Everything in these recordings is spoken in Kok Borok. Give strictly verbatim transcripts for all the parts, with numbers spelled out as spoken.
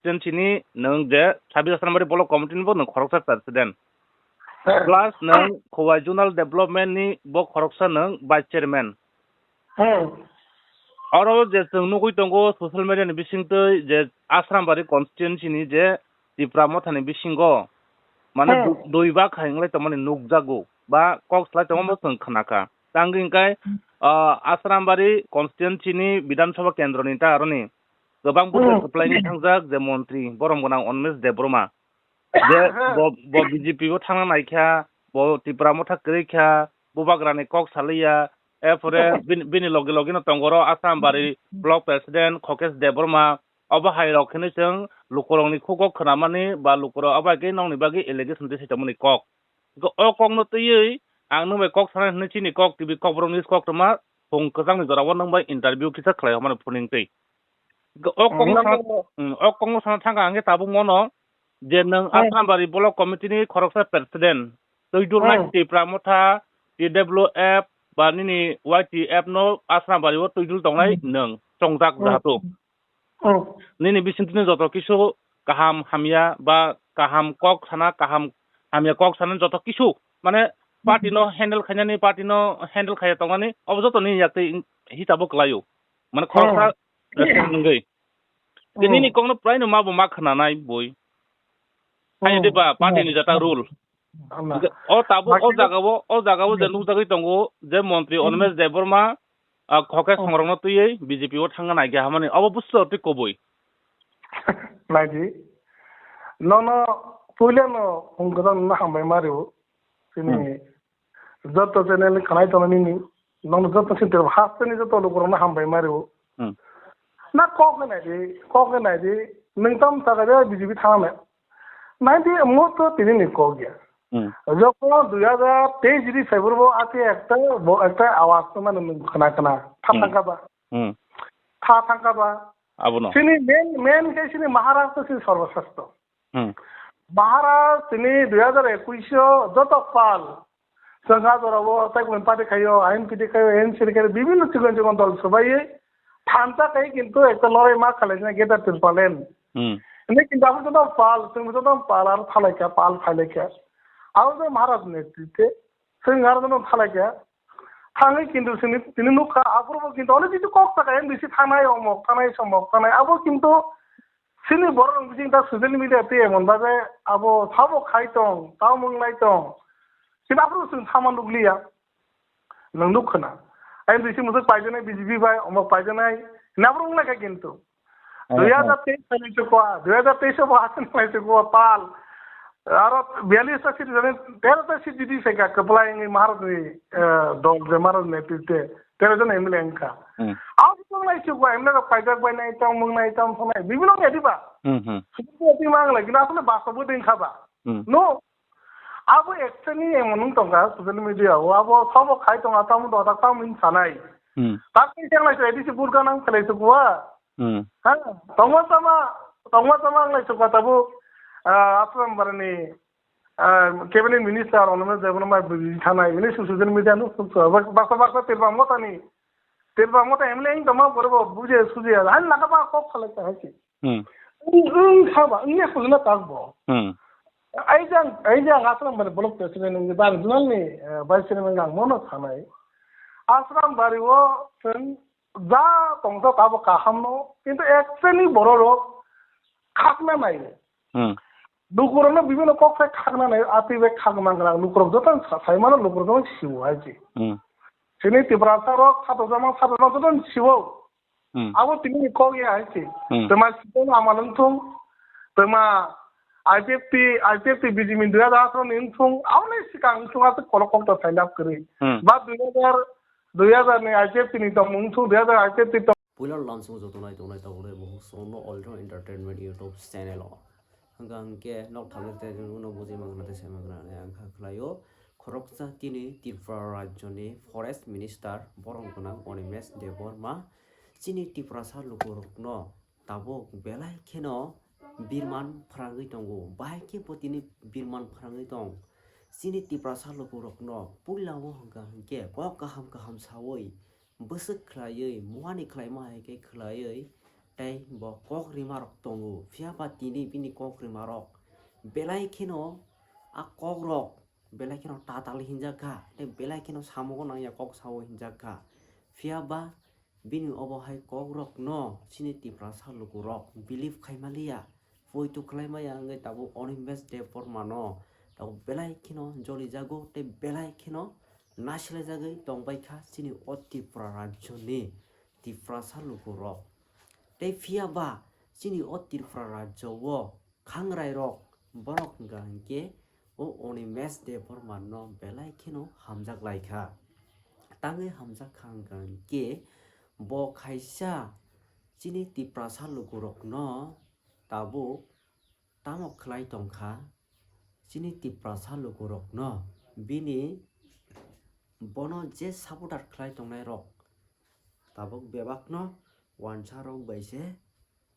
constituency ni nwng je Sabir Asrambari Block Committee ni bo nwng khoroksa president. Plus nwng Khowai Zonal Development ni bo khoroksa nwng vice chairman. Hmm. Oro je chwng nugwi tongo social media ni bisingtwi je Asrambari constituency ni je Tipra Motha ni bisingo mane Hmm. du-, dui bak hai wngwi tongmani nukjago ba kok slai tongma bo chwng khnakha. Tangwi hwnkhe, ah, Asrambari constituency ni Bidhan Sabha kendro ni ta aroni kwbang buthai Hmm. kwplaini thangjak je montri borom gwnang Animesh Debbarma. Je bo, bo B J P o thangna naikha, bo Tipra Motha kwrwi kha, bubagrani kok saliya, erpore bini, bini loge loge no tongo oro Asrambari Block President Khokesh Debbarma, obo hai rok hinwi chwng lukurokni khugo khwnamani ba lukurok abo hai khe nokni bagwi allegation twi saichomani kok. Hwnkhe o kokno twiwi ang nwng bai kok sana hinwi chini kok T V Kokborok News koktwma phung kwchangni jorao nwng bai interview kisa khlai hwnmani phuning twi. Hwnkhe o kokno sana, hmm, o kokno sana thangkha hwnkhe tabuk mono je nwng Asrambari Block Committee ni khoroksa president, twi dulnai Tipra Motha, T W F ba nini Y T F no Asrambari o twi dul tongnai nwng chongjak jahatu. Hmm. Nini bisingtwi joto kisu kaham hamya ba kaham kok sana, kaham hamya kok sana joto kisu mane party no handle khainani, party no handle khaiya tongnani obo joto nini yaktwi hisabo kwlaio. Mane khoroksa president wngwi. Tei nini kokno prai no ma bo ma khwnanai boi. Hai de ba party ni jata rule. Hwnkhe o tabuk o jagao, o jagao je nukjagwi tongo je montri Animesh Debbarma, ah, Khokesh Songrokno twiwi B J P o thangna naikha hwnmani obo buso twi kubui. Naidi. Nono puilano hwnkhe nono hambai ma rwo. Chini joto channel ni khanai tongnai nini, nono joto sinter hasteni joto lukurokno hambai ma rwo. Hmm. Na kok khe naidi, kok khe naidi, nwng tamo sakha je B J P thangna nai. Naidi, mo to tini ni kok ya. Hmm. Jokhon dui hajar teis jodi February bo ati ekta, bo ekta awaz to mane nwng khna khna, tha Hmm. thangkha ba. Hmm. Tha thangkha ba. Abono. Chini main, main khe chini Maharaj to chini sorboshreshto. Hmm. Maharaj tini dui hajar ekush o joto pal. Chwng a jorao tei kung party khaio, I N P T khaio, N C P khaio, bibhinno chikon chikon dol swbaiwi thansa khai kintu ekta lorai ma khalaijak Greater Tipraland. Hmm. Hwnwi kintu abo joto pal, chwng joto pal aro thalaikha, pal phailaikha. Abo joto Maharaj ni netrite chwng aro joto thalaikha. Thangwi kintu chini, tini nukha, aphuru bo kintu onek kichu kok sakha, M D C thanai, omok thanai, somok thanai, abo kintu chini borok rok bising ta social media twi emon baje abo sabo khai tong, tamo wngnai tong. Kintu aphuru chwng sama nukliya. Nwng nuk khna. M D C mwswk paijaknai B J P bai, omok paijaknai. Hwnwi aphuru wnglai kha kintu. Eh, dui hajar teis phailai chukwa, dui hajar teis o bo hasan phailai chukwa, pal. Aro biyallis ta seat jani, tero ta seat jodi phaikha, kwplai wngwi Maharaj ni, eh, dol je Maharaj ni netrite, tero jon M L A wngkha. Hmm. Abo wnglai chukwa, M L A rok paijak bai nai tong, mung nai tong, thongnai, bibhinno wngya diba? Hmm, hmm. Sumudro twi ma wnglai, kintu asole bastobot wngkha ba? Hmm. No. Abo actually emon wng tongkha social media o, abo sabo khai tongo, tamo dodak tamo wng sanai. Hmm. Tak tei tenglai se A D C burka nang phelai se kuwa. Hmm. Ha? Tongma tama, tongma tama wng lai se kuwa tabuk, ah, Assam barani, ah, cabinet minister ono me jebono mai bui thanai, ini su social media nuk nuk so. Bak-, baksa baksa Tirbang Motha ni, Tirbang Motha M L A wng tongma borok bo buje suje, han laka ba kok khalai ta hai se. Hmm. Wng, wng kha ba, wngya khulina tak bo. Hmm. Ai jang, ai jang aswk mane block president wngwi bang zonal ni, eh, vice chairman ang mono sanai. Asram bari o chwng ja tongsa tabo kaham no, kintu actually borok rok khakna nai. Hmm. Lukurokno bibino kok sai khakna nai, atwi bai khak mangra, lukurok joto sa-, sai mano lukurok joto siwo hai se. Hmm. Chini Tiprasa rok sato jama sato jama joto siwo. Hmm. Abo tini ni kok ya hai se. Hmm. Twma Sibon ama nung thung, twma I P F T, I P F T B J P ni dui hajar atharo ni wng thung, abo ni swkang wng thung, aswk kolok kok ta sai lab kwrwi. Hmm. Ba dui hajar, dui hajar ni I P F T ni tong wng thung, dui hajar I P F T tong. Puila lamsong joto nai tongnai tabuk nai buhuk songno All Round Entertainment YouTube channel o. Hwnkha hwnkhe nok thamni tei uno bujui mangrwna tei sai mangrwna ang kha khlaio. Khoroksa tini Tripura rajyoni Forest Minister borom gwnang Animesh Debbarma chini Tiprasa lukurokno tabuk belai kheno birman phrangwi tongo. Bahai khe bo tini birman phrangwi tong. Chini Tiprasa lukurokno puila o hwnkha hwnkhe kok kaham kaham saui bwswk khlaiwi, muani khlaima hai khe khlaiwi, tei bo kok rima rok tongo. Phiya ba tini bini kok rima rok belai kheno a kok rok belai kheno tatal hinjak kha, tei belai kheno samungo nangya kok sao hinjak kha. Phiya ba bini obo hai kok rok no chini Tiprasa luku rok believe khai maliya, poito khlai maya wngwi tabuk Animesh Debbarma no tabuk belai kheno joli jago tei belai kheno nasilai jagwi tong bai kha chini o Tripura rajyo ni Tiprasa luku rok. Tei phiya ba chini o Tripura rajyo o khangrai rok borok hwnkha hinkhe o Animesh Debbarma no belai kheno hamjak lai kha. Tangwi hamjak kha hwnkha hinkhe bo khaisa chini Tiprasa luku rok no tabuk tamo khlai tong kha, chini Tiprasa luku rok no bini bono je supporter khlai tongnai rok tabuk bebak no wansa rok bai se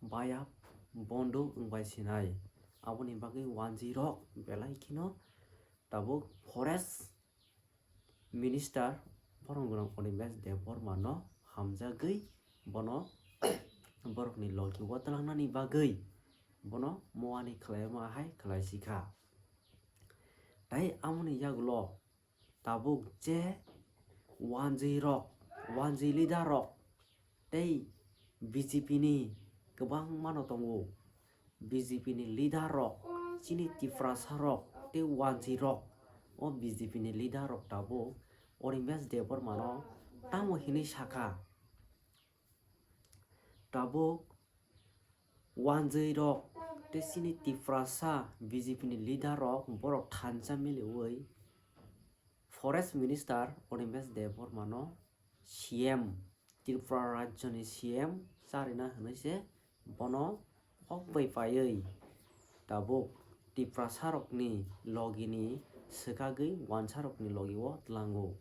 bayap bondo wng bai sinai. Aboni bagwi wanjwi rok belai kheno tabuk forest minister borok gwnang Animesh Debbarma no hamjagwi bono borokni logi o twlangnani bagwi bono muani khlaima hai khlai si kha. Tai amoni yagulo tabuk je wanjwi rok, wanjwi leader rok tei B J P ni kwbangma no tongo. B J P ni leader rok, chini Tiprasa rok tei wanjwi rok, o B J P ni leader rok tabuk Animesh Debbarma no tamo hinwi sakha. Tabuk wanjwi rok tei chini Tiprasa B J P ni leader rok borok thansa miliwi forest minister Animesh Debbarma no C M, Tripura rajyo ni C M charina hinwi se bono kok bai paiwi tabuk Tiprasa rokni logi ni swkagwi wansa rokni logi o tlango.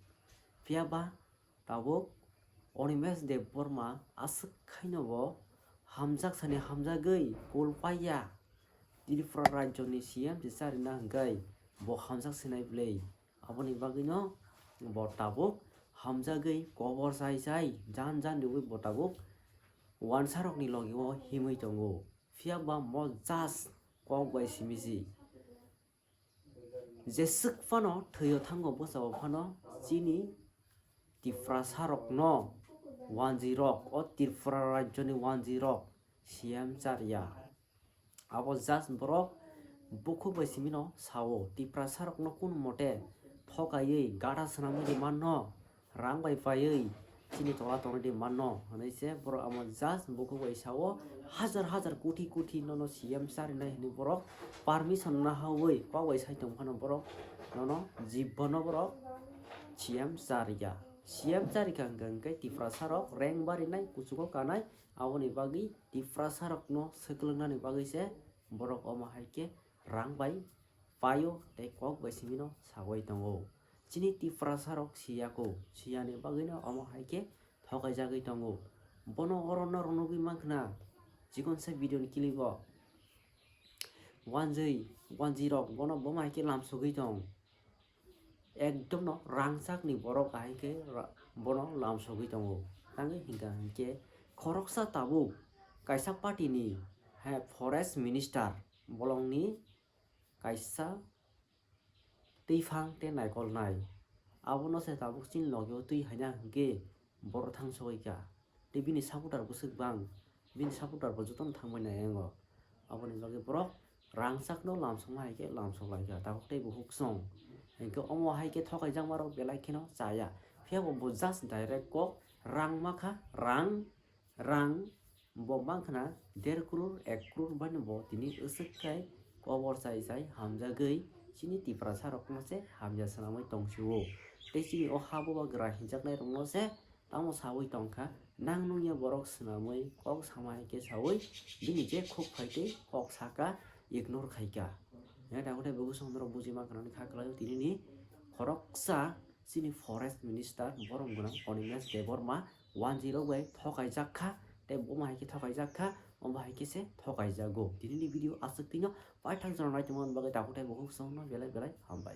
Phiya ba tabuk Animesh Debbarma aswk khaino bo hamjak sani hamjagwi kul paiya. Tripura rajyo ni C M se charina hwnkhe bo hamjak sinai bwlwi. Aboni bagwino bo tabuk hamjagwi kobor chai chai jan jan riwi bo tabuk wansa rokni logi o himwi tongo. Phiya ba mo just kok bai simi si. Jeswk phano thwi o thango bwsa o phano chini Tiprasa rok no wanjwi rok, o Tripura rajyo ni wanjwi rok C M charya. Abo just borok bukhuk bai simi no sao, Tiprasa rok no kunu mote thokaiwi gada swnamwi rwma no rang bai paiwi chini tola tongwi di manno hwnwi se borok amo just bukhuk bai sao, hajar hajar koti koti nono C M charinai hwnwi borok permission nahawi kok bai sai tong phano borok nono jibbono borok C M charya. C M charikha hwnkha hwnkhe Tiprasa rok reng barinai kuchugo kanai, aboni bagwi Tiprasa rokno swklangnani bagwi se borok omo hai khe rang bai paio tei kok bai simi no sagwi tongo. Chini Tiprasa rok siyako, siyani bagwi no omo hai khe thokaijagwi tongo. Bono oro norok nugwi mankha na, chikon sa video ni clip o. Wanjwi, wanjwi rok bono boma hai khe lamsogwi tong. Ekdom no rangchak ni borok ahai khe ra-, bono lamsogwi tongo. Tangwi hinkha hinkhe khoroksa tabuk kaisa party ni hai forest minister bolongni kaisa twiphang tei naikolnai. Abono se tabuk chini logi o twi haina hinkhe borok thang sogwi kha. Tei bini supporter bwswk bang, bini supporter bo jotono thangbai nai ango. Aboni bagwi borok rangchakno lamsokma hai khe lamsok lai kha, tabuk tei bukhuk song. Hinkhe omo hai khe thokaijakma rok belai kheno chaya. Phiya bo bo just direct kok rang ma kha, rang, rang bo mankha na der crore, ek crore bai no bo tini aswk khai kobor chai chai hamjagwi chini Tiprasa rokno se hamya swnamwi tong sio. Tei chini o ha bubagra hinjaknai rokno se tamo sawi tongkha, nang nungya borok swnamwi kok sama hai khe sawi bini je khuk phai tei kok saka ignore khaikha. Ya, tabuk tei bukhuk song norok buji mankha nani kha kwlaio tini ni khoroksa chini forest minister borom gwnang Animesh Debbarma wanjwi rok bai thokaijak kha tei boma hai khe thokaijak kha, omo hai khe se thokaijago. Tini ni video aswk tino paithak jora naitongmani bagwi tabuk tei bukhuk song no belai belai hambai.